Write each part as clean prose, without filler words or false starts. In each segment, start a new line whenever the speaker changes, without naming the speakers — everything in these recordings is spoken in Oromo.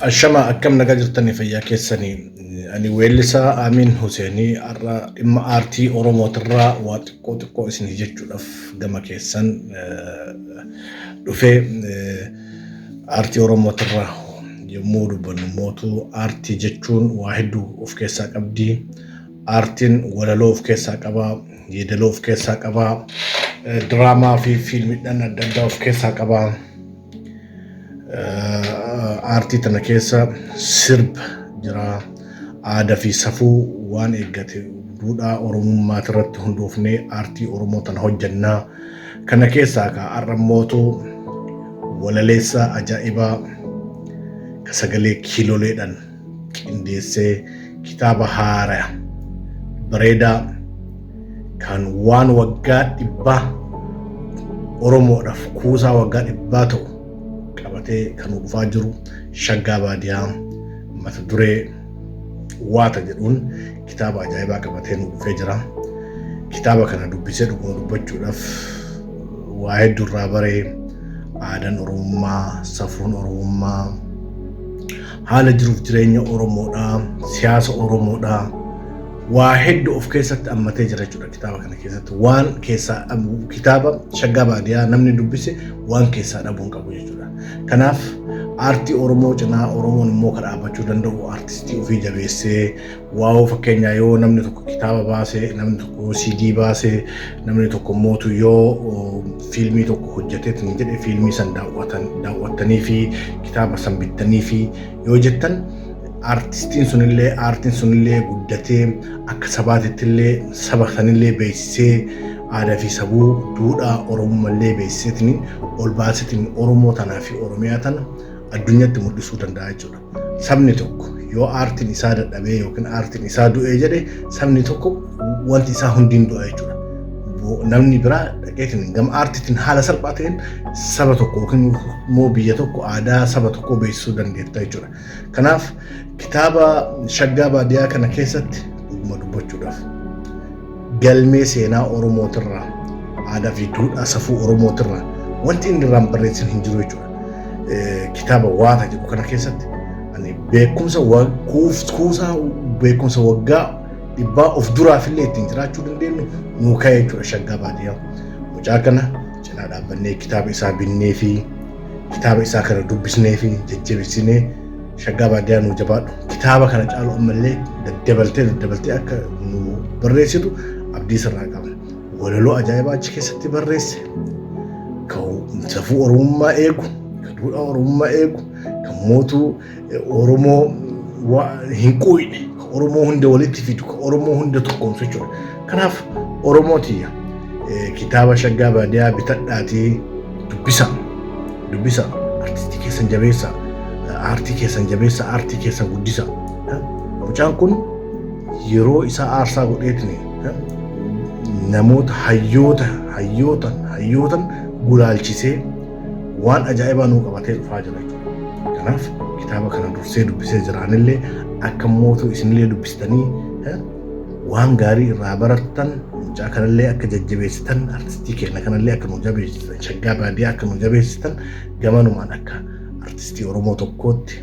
Ashama, akkam nagaa jirtanii? Fayyaa keessanii? Ani weellisaa Amiin Huseenii. Har'a dhimma aartii Oromootirraa waa xiqqoo xiqqoo isinii jechuudhaaf gama keessan dhufee. Aartii Oromootirraa yommuu dubbannu mootu, aartii jechuun waa hedduu of keessaa qabdi. Aartiin walaloo of keessaa qabaa, yeedaloo of keessaa qabaa, diraamaa fi fiilmiidhaan adda addaa of keessaa qabaa. Aartii tana keessa sirba jira, aadaa fi safuu waan eeggate, duudhaa Oromummaa irratti hundoofnee aartii Oromoo tana hojjannaa. Kana keessaa ka har'a mootu walaleessaa ajaa'ibaa ka sagalee kiiloleedhaan qindeessee kitaaba haaraa bareedaa kan waan waggaa 100 Oromoodhaaf kuusaa waggaa 100 ta'u qabatee kan dhufaa jiru, Shaggaa Baadiyaa mata duree Waata jedhuun kitaaba ajaa'ibaa qabatee nu dhufee jira. Kitaaba kana dubbisee dhuguma dubbachuudhaaf waa hedduu irraa baree, aadaan Oromummaa, safuun Oromummaa, haala jiruuf jireenya Oromoodhaa, siyaasa Oromoodhaa waa hedduu of keessatti hammatee jira jechuudha kitaaba kana keessatti. Waan keessaa kitaaba Shaggaa Baadiyaa namni dubbise waan keessaa dhabuu hin qabu jechuudha. Kanaaf aartii Oromoo cinaa Oromoon immoo kan dhaabbachuu danda'u aartistii ofii jabeessee waa'oo. Fakkeenyaa yoo namni tokko kitaaba baase, namni tokko yoo CD baase, namni tokko mootu yoo fiilmii tokko hojjeteetiin jedhe, fiilmii san daawwattanii fi kitaaba san bittanii fi yoo jettan, aartistiin sunillee, aartiin sunillee guddatee akka sabaatitti illee saba sanillee beeksisee, aadaa fi sabuu duudhaa Oromummallee beeksiseetiin ol baaseetiin Oromoo tanaa fi Oromiyaa tana addunyaatti mul'isuu danda'a jechuudha. Sabni tokko yoo aartiin isaa dadhabee yookiin aartiin isaa du'ee jedhe, sabni tokko wanti isaa hundiin du'a jechuudha. Namni biraa dhaqeetiin gama aartiitiin haala salphaa ta'een saba tokko yookiin immoo biyya tokko, aadaa saba tokko beeksisuu dandeetta jechuudha. Kanaaf kitaaba Shaggaa Baadiyaa kana keessatti dhuguma dubbachuudhaaf galmee seenaa Oromootirraa, aadaa fi duudhaa safuu Oromootirraa wanti inni irraan barreessin hin jiru jechuudha. Kitaaba Waata jedhu kana keessatti ani beekumsa kuusaa beekumsa waggaa 100 of duraafillee ittiin jiraachuu dandeenyu nuu ka'e jechuudha Shaggaa Baadiyaa. Mucaa kana cinaa dhaabbannee kitaaba isaa binnee fi kitaaba isaa kana dubbisnee fi jajjabeessinee, Shaggaa Baadiyaa, nuu jabaadhu. Kitaaba kana caalu ammallee daddabaltee daddabaltee akka nu barreessitu abdii sirraa qabna. Walaloo ajaa'ibaa achi keessatti barreesse. Kan safuu Oromummaa eegu, kan duudhaa Oromummaa eegu, kan mootuu Oromoo hin quuyne, kan Oromoo hunda walitti fidu, kan Oromoo hunda tokkoomsu jechuudha. Kanaaf Oromoo tiyya, kitaaba Shaggaa Baadiyaa bitadhaatii dubbisa. Dubbisa. Artistii keessan jabeessa. Aartii keessan jabeessa. Aartii keessan guddisa. Mucaan kun yeroo isaa aarsaa godheetiin namoota hayyoota hayyootan hayyootan gulaalchisee waan ajaa'ibaa nuu qabatee dhufaa jira jechuudha. Kanaaf kitaaba kana dursee dubbisee jira. Anillee akka mootuu isinillee dubbistanii waan gaarii irraa barattan, mucaa kanallee akka jajjabeessitan, artistii keenya kanallee akka nu jabeessitan, Shaggaa Baadiyaa akka nu jabeessitan, gamanumaan akka artistii Oromoo tokkootti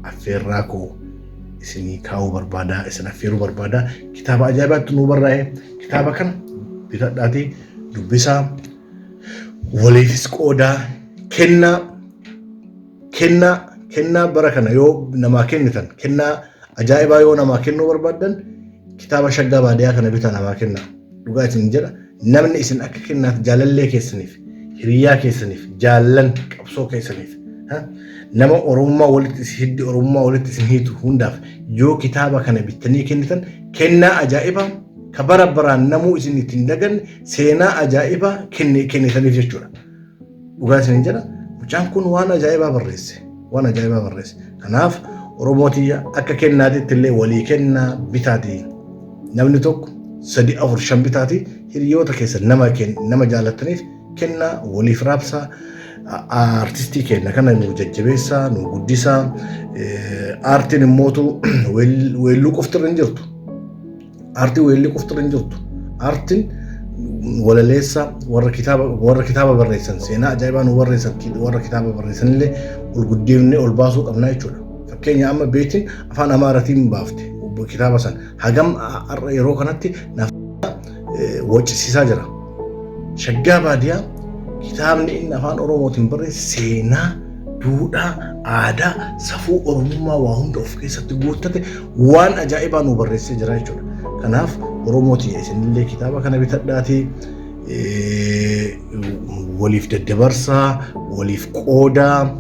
affeerraa koo isinii kaa'uu barbaadaa, isin affeeruu barbaadaa. Kitaaba ajaa'ibaatti nuu barraa'e. Kitaaba kana bitadhaatii dubbisaa, waliifis qoodaa, kennaa kennaa kennaa bara kana yoo namaa kennitan, kennaa ajaa'ibaa yoo namaa kennuu barbaaddan, kitaaba Shaggaa Baadiyaa kana bitaa namaa kennaa. Dhugaa isin jedha, namni isin akka kennaaf jaalallee keessaniif, hiriyaa keessaniif, jaallan qabsoo keessaniif, nama Oromummaa walitti hiddi Oromummaa walitti isin hiitu hundaaf yoo kitaaba kana bittanii kennitan, kennaa ajaa'ibaa ka bara baraan namuu isin ittiin daganne, seenaa ajaa'ibaa kennitaniif jechuudha. Dhugaa isin jedha, mucaan kun waan ajaa'ibaa barreesse. Waan ajaa'ibaa barreesse. Kanaaf Oromoo tiyya, akka kennaatitti illee walii kennaa bitaati. Namni tokko sadi, afur, shan bitaati hiriyoota keessa nama jaalattaniif kennaa waliif raabsaa. Aartistii keenya kana nu jajjabeessaa, nu guddisaa. Aartiin immootu weelluu qofti irra hin jirtu. Aartiin weelluu qofti irra hin jirtu. Aartiin walaleessa, warra kitaaba barreessan, seenaa ajaa'ibaa nu barreessan, warra kitaaba barreessan illee ol guddifnee ol baasuu qabna jechuudha. Fakkeenya, amma beetiin afaan Amaaratiin baafte kitaaba san hagam har'a yeroo kanatti naaf waccisiisaa jira. Shaggaa Baadiyaa kitaabni inni afaan Oromootiin barreesse seenaa, duudhaa, aadaa, safuu Oromummaa waa hunda of keessatti guuttate, waan ajaa'ibaa nu barreessee jira jechuudha. Kanaaf Oromooti, isinillee kitaaba kana bitadhaatii waliif daddabarsaa, waliif qoodaa,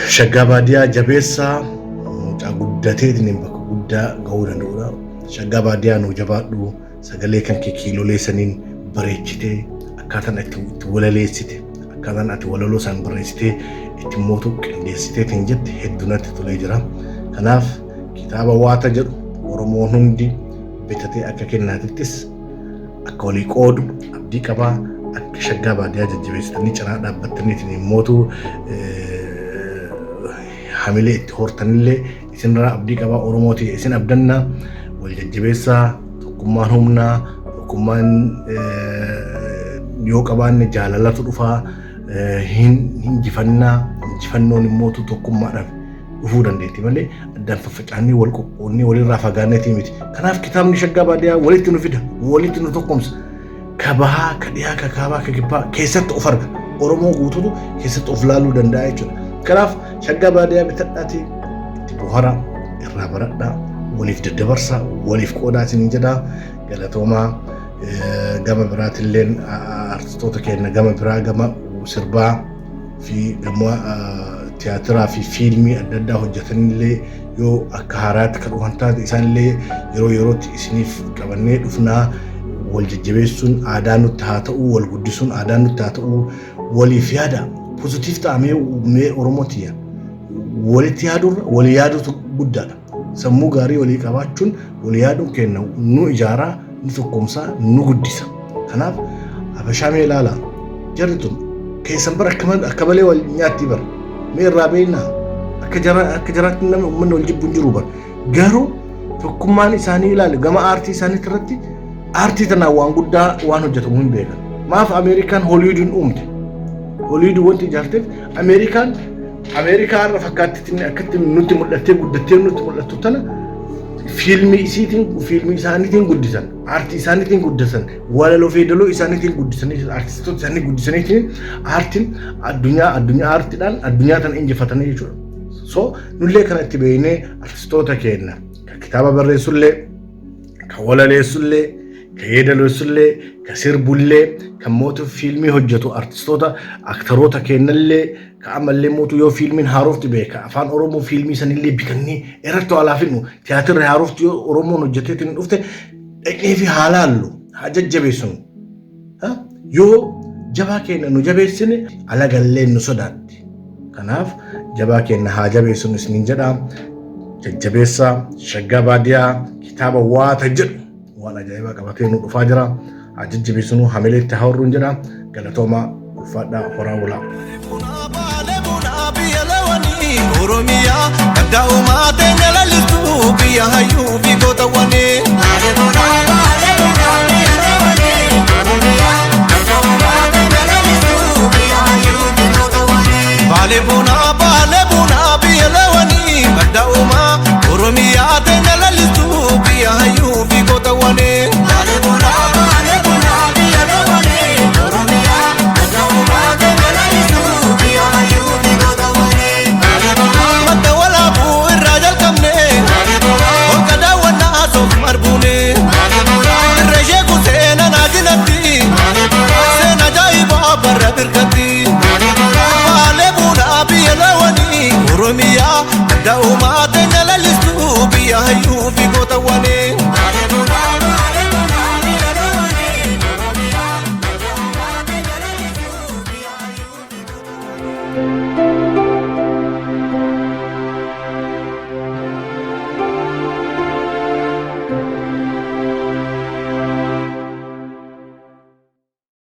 Shaggaa Baadiyaa jabeessaa, mucaa guddateetiin bakka guddaa gahuu danda'udha. Shaggaa Baadiyaa, nuu jabaadhu. Sagalee kan kee kiilolee saniin bareechitee, akkaataan itti walaleessite, akkaataan ati walaloo isaan barreessitee itti mootu qindeessiteetiin jette hedduu natti tolee jira. Kanaaf kitaaba Waata jedhu Oromoon hundi bitatee akka kennaatittis akka walii qoodu abdii qabaa. Akka Shaggaa Baadiyaa jajjabeessitanii cinaa dhaabbattaniitiin mootu hamilee itti hortanillee isinirraa abdii qabaa. Oromooti, isin abdannaa, wal jajjabeessaa. Tokkummaan humnaa, tokkummaan yoo qabaanne jaalalatu dhufaa, hinjifannaa. Injifannoon immootu tokkummaadhaan dhufuu dandeetti malee addaan faffacaannee, wal qoqqoonnee, walirraa fagaanneetii miti. Kanaaf kitaabni Shaggaa Baadiyaa walitti nu fida, walitti nu tokkomsa. Ka bahaa, ka dhiyaa, ka kaabaa, ka kibbaa keessatti of arga. Oromoo guutuutu keessatti of laaluu danda'a jechuudha. Kanaaf Shaggaa Baadiyaa bitadhaatii itti bohara, irraa baradhaa, waliif daddabarsaa, waliif qoodaa isiniin jedhaa. Galatoomaa. Gama biraatilleen artistoota keenya gama biraa, gama sirbaa fi gama tiyaatiraa fi fiilmii adda addaa hojjetanillee yoo akka haaraatti kan dhufan taate, isaanillee yeroo yerootti isiniif qabannee dhufnaa. Wal jajjabeessuun aadaa nutti haa ta'u, wal guddisuun aadaa nutti haa ta'u. Waliif yaada, positive ta'a. Mee Oromoo tiyya, walitti yaadurra walii yaadutu guddaadha. Sammuu gaarii walii qabaachuun, walii yaaduun kenna nu ijaaraa, nu tokkomsaa, nu guddisa. Kanaaf Habashaa mee ilaalaa, jarri tun keessan bara akka malee wal nyaatti bara. Mee irraa beeknaa, akka jaraatti namni uummanni wal jibbu hin jiru bara. Garuu tokkummaan isaanii ilaali, gama aartii isaaniitti irratti aartii tanaan waan guddaa waan hojjetamu hin beekan. Maaf Ameerikaan Holiwudiin uumte? Holiwud wanti ijaarteef, Ameerikaan Ameerikaa har'a fakkaattiin akkatti nutti mul'attee guddattee nutti mul'attu tana fiilmii isiitiin, fiilmii isaaniitiin guddisan, aartii isaaniitiin guddisan, walaloo fi yeedaloo isaaniitiin guddisanii, aartistoota isaanii guddisaniitiin aartiin addunyaa aartiidhaan addunyaa tana injifatanii jechuudha. So nullee kana itti beeknee aartistoota keenya kan kitaaba barreessullee, kan walaleessullee, kan yeedaloossullee, kan sirbullee, kan mootu fiilmii hojjetu, aartistoota aktaroota keenyallee, kan ammallee mootu yoo fiilmiin haarofti beeka afaan Oromoo fiilmii sanillee bitannee irratti haa finnu. Tiyaatirri haarofti yoo Oromoon hojjeteetiin dhufte, dhaqnee fi haa laallu, haa jajjabeessinu. Yoo jabaa keenya nu jabeessine, alagallee nu sodaatti. Kanaaf jabaa keenya haa jabeessinu isiniin jedha. Jajjabeessaa Shaggaa Baadiyaa kitaaba Waata jedhu waan ajaa'ibaa qabatee nu dhufaa jira. Haa jajjabeessinu, hamileetti haa horruun jedha. Galatoomaa, ulfaadhaa, horaa bulaa.
Oromiyaa gadda uumaa teenya lalistuu biyya hayyuu.